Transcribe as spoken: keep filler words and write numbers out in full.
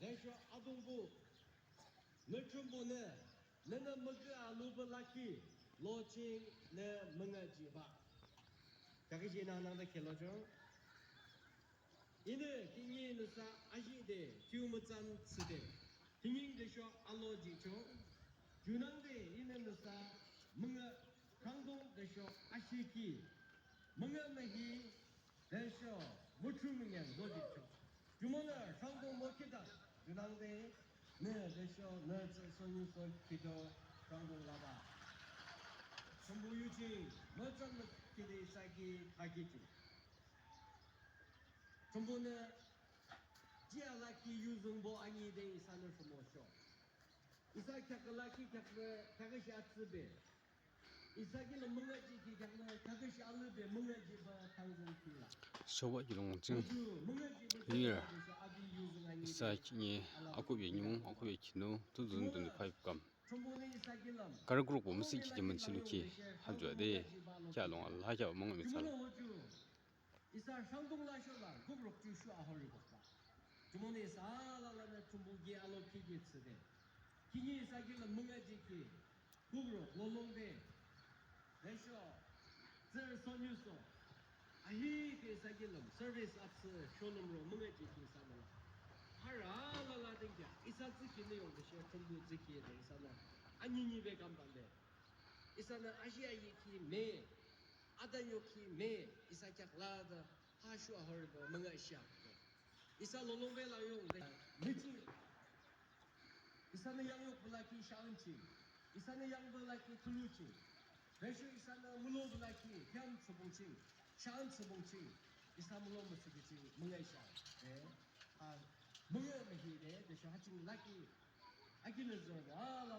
Tüsho Atungpuh, nü Thrünpuhnü, nünü mükhü alubah lakhi, lo ching nü müngühjihbah. Kheaküshe nü hanangde khülocho. Inü khihni nüsa ashide, thiyu mütsan thsüde, thüning tüsho alo jihchoh. Junangde inü nüsa müngüh, rhangdung tüsho ashekhi, müngühmühi, tüsho müthrumünean zojihchoh. Jumonü rhangdung mokhitkhi, junangde nü tüsho nü tsühsoniuso khito rhangdung labah. Thrünpuh yu ching mütsan mükhide isa ki thakhi ching. Thrünpuhnü jia lakhi yuzüngbo anide isanü rhimosho. Isa kheakü lakhi kheaknü kheaküshe atsübe, isa kilim müngühjihkhi kheaknü kheaküshe alübe müngühjihbah tangzüngkhi la. Shoba kiulongbo ching, New Year, isa khihni akhuhbe nimung, akhuhbe khinu, two thousand twenty-five kam, Kari kukrukbo müsühkhi ki mün ching lukhi, ha ju de, kheah alung alakheah müngühmühi thsüla. Isa rhangdung lasho la kukruk ju shu ahoripü la. Jumonü isa alalanü Thrünpuh ki alo khihni thsüde, khihni isa kilim müngühjihkhi kukruk lolongbe, tüsho tsühsoniuso ahihkhüh isa kilim service atsü shonümro müngühjihkhi isa müla. Harü alala dünkheak isa tsükhi nü yungde she Thrünpuh tsükhi de isanü aninibe kambah le, isanü ashi ayikhi me, atanükhi me, isa kheak lade ha shu ahoripü müngühshang de, isa lolongbe la yungde nü ching, isanü yangyukpü lakhi shang ching, isanü yangpü lakhi thulu ching, tüsho isanü mülopü lakhi kheam thsüpung ching, shang thsüpung ching, isa mülo müthsükhi ching müngühshang de, a, müngühmühi de tüsho ha ching lakhi akinü zürbah la